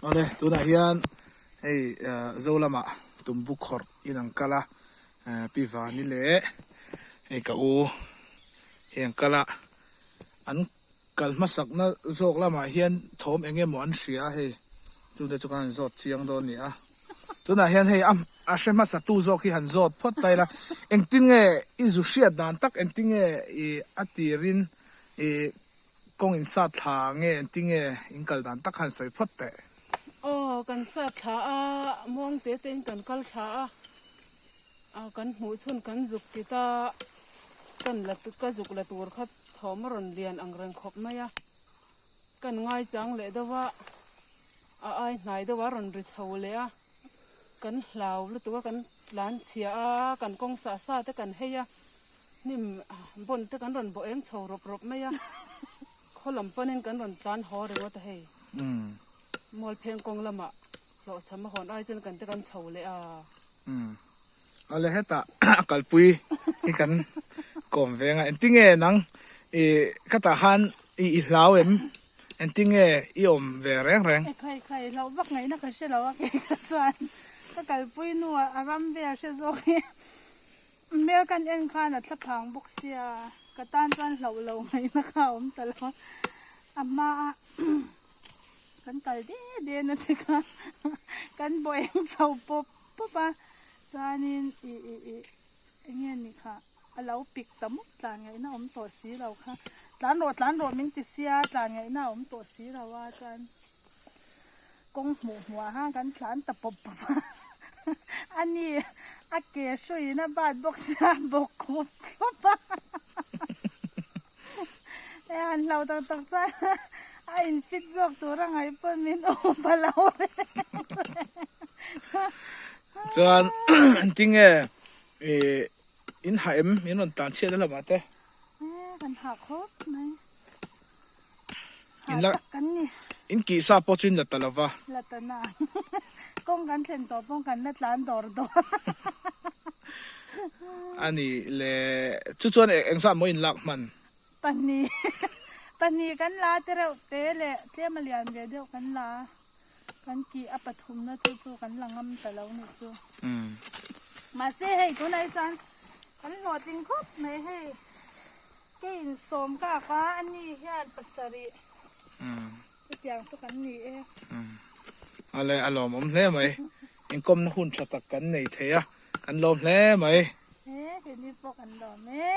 Awle tunah hian hei zo lamah tumbu khawrh in an kal a pi vani leh hei ka u hi an kal a an kal hmasak na zawk lamah hian thawm eng emaw an hria a hei chungte chu kan han zawt chiang dawn a ni a tunah hian hei a a hre hmasa tu zawk hi han zawt phawt ta ila engtin nge i zu hriat dan tak engtin nge ih a tirin ih. Kawng in sat thla nge engtin nge in kal dan tak khan sawi phawt teh. Aw kan sat thla a, muang te te in kan kal thla a, a kan hmuh chhun kan zuk ti ta, kan la ka zuk la tur kha thawm a rawn lian ang reng khawp mai a, kan ngaichang leh deuh a, a ai hnai deuh a rawn ri chho leh a, kan hlau lutuk a kan tlan chhia a, kan kawng sah sa te kan hei a. Hnim bawn te kan rawn bawh eng chho rawp rawp mai a, khaw lam panin kan rawn tlan haw ringawt a hei. Mualpheng kawng lamah hlawhchham a hawn ai chuan kan te kan chho leh a. Awle hetah a kalpui hi kan kawm veng a, engtinge nang i khatah khan i i hlau em? Engtinge i awm ve reng reng? E khai khai, hlauh vak ngaihna ka hre lo a kei kha chuan ka kalpui hnuah a ram vel hre zawk hi. Hmel kan en khan a thla phang bawk sia, ka tan chuan hlauh lo ngaihna kha a awm ta lo. A hma a kan kal de de na te kha kan bawh eng chho pawp pawp a, chuanin ih ih ih eng nge ni kha a lo pik ta mup tlan ngaihna awm tawh si lo kha, tlan rawh tlan rawh min ti sia tlan ngaihna a awm tawh si lo a chuan. Kawng hmuh hmuh ah khan kan tlan ta pawp pawp a, a ni a ke hruiin a bat bawk sia a bawk khup thlawp a, e han hlau tak tak chuan a in fit zawk tur a ngaih pawn min up a lo reng reng. Chuan engtinge ih in hah em in rawn tlan chhiat a lamah te? E kan hah khawp mai. In la in kih sa pawh chu in la ta lo va. La ta na. Kawng kan thlen tawh pawh kan la tlan dawr dawr. A ni le chu chuan engzah maw in lak hman? Pahnih pahnih kan la te reuh te leh tlem a lian ve deuh kan la kan kih a pathumna chu chu kan la ngam ta lo nih chu. Mahse hei tunah hi chuan Kan hlawhtling khawp mai hei. Kei in sawm kak a, a ni hian pasarih chutiang chu kan ni e. Ale a lawmawm hle mai. Inkawmna hun tha tak kan nei thei a, kan lawm hle mai. He, keini pawh kan lawm e.